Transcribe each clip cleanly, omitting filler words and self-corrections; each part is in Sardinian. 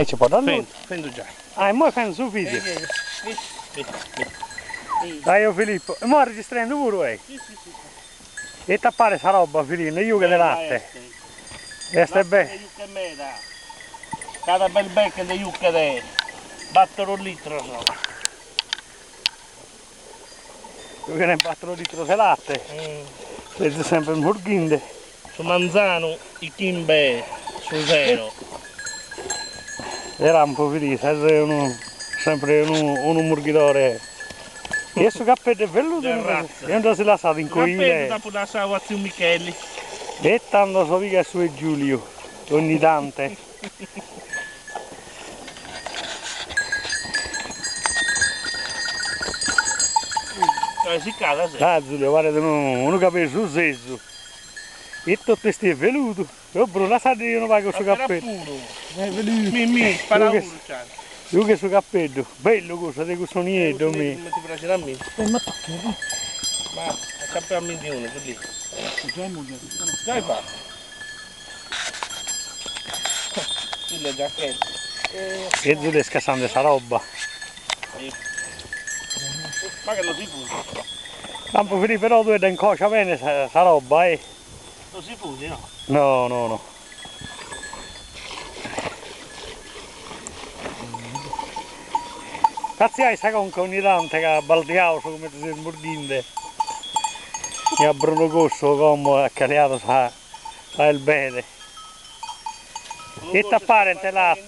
Aici po dd'allui. Fendu, fendu giai. Ah, immoi fendu su video. Dai o Filippo, immoi arregistrendu puru ei? Si si si. Ita paret sa roba Filì, juche de latte. Est be. Latte juchet meda. Cada berbeche nde juchet battoro litros. Juchene battoro litros de latte. Seis sempre murghinde. Su manzanu i chimbe su sero. E rampu Filì, ses unu sempre unu unu murghidore. E su cappeddu est velludu, e non ddu as lassadu in coile. Su cappeddu dd'apu lassadu a tziu Micheli. E tando s'obiga su 'e Giuliu, ogni tante. Est siccada ses. Ah Giulio, paret unu unu cabesu sesu. E totu est veludu. Oh Bruno, lassaddi unu pagu su cappeddu. Mi mi, spara puru c'at. Giughe su cappeddu, bellu cussu, de cussu nieddu mi. Cumenti praxit a mimi. Ma aciapamindi unu, Giulì. Giai fatu. Giulio è già chente. E Giulio est cassande sa roba. Ma che non si fungi. Lampu Filì, però tue dda incoscia bene sa roba eh. Non si fungi no? No, no, no. Fatziai sa conca ogni tante ca baldiaus cumenti seis murghinde. E a Bruno Cossu como at caliadu sa sa 'erbeghe. Ita parent latte.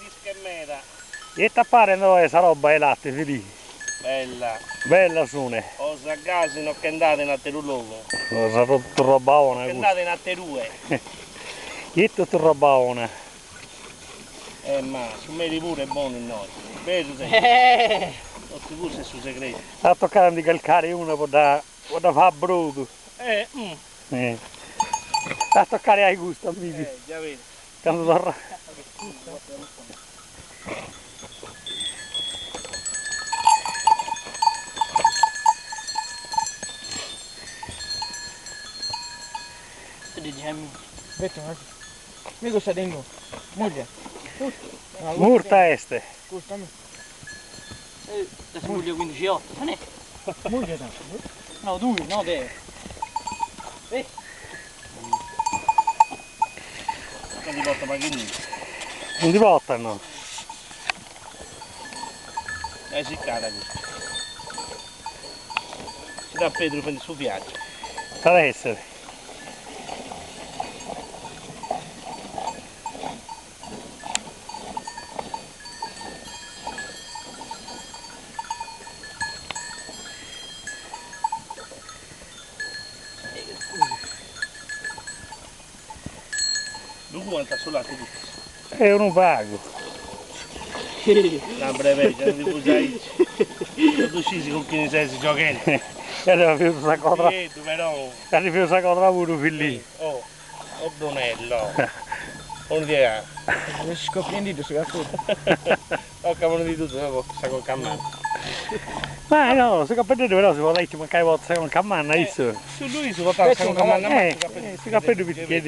Ita parent oe sa roba 'e latte Filì. Bella. Bella sune. Cosa gasi no che nd'at in ateru logu. Cosa totu roba 'ona custa. Che nd'at in aterue. Ite totu roba 'ona. Eh ma su meri puru est bonu innoi. Beru ses. Totu cussu est su segretu. At a tocare a ndi calcare una po dda po dda fai a brodu. Eh. Eh. At a tocare ai custa a mimi. Eh già vedi. Candu torra. Murta est. Non ndi portat pagu nudda. Non ndi portat no. Est siccada custa. Si dat Pedru fendi su viaggiu. At a essere. Ddu cuant su lati custus. E unu pagu. Una brebeja, non ti fuis aici. Non ddu scisi cun chini ses gioghendi. E deu fiu sa codra. Pieddu però. E fiu sa codra puru Fillì. Oh, oh Brunello. Unu di a. Scopiendiddu su capeddu. Toca puru di totu sa conca manna. Ma no, su capeddeddu però si podet aici mancai portat sa conca manna issu. Su Luisu portat sa conca manna ma su capeddu piticheddeddu.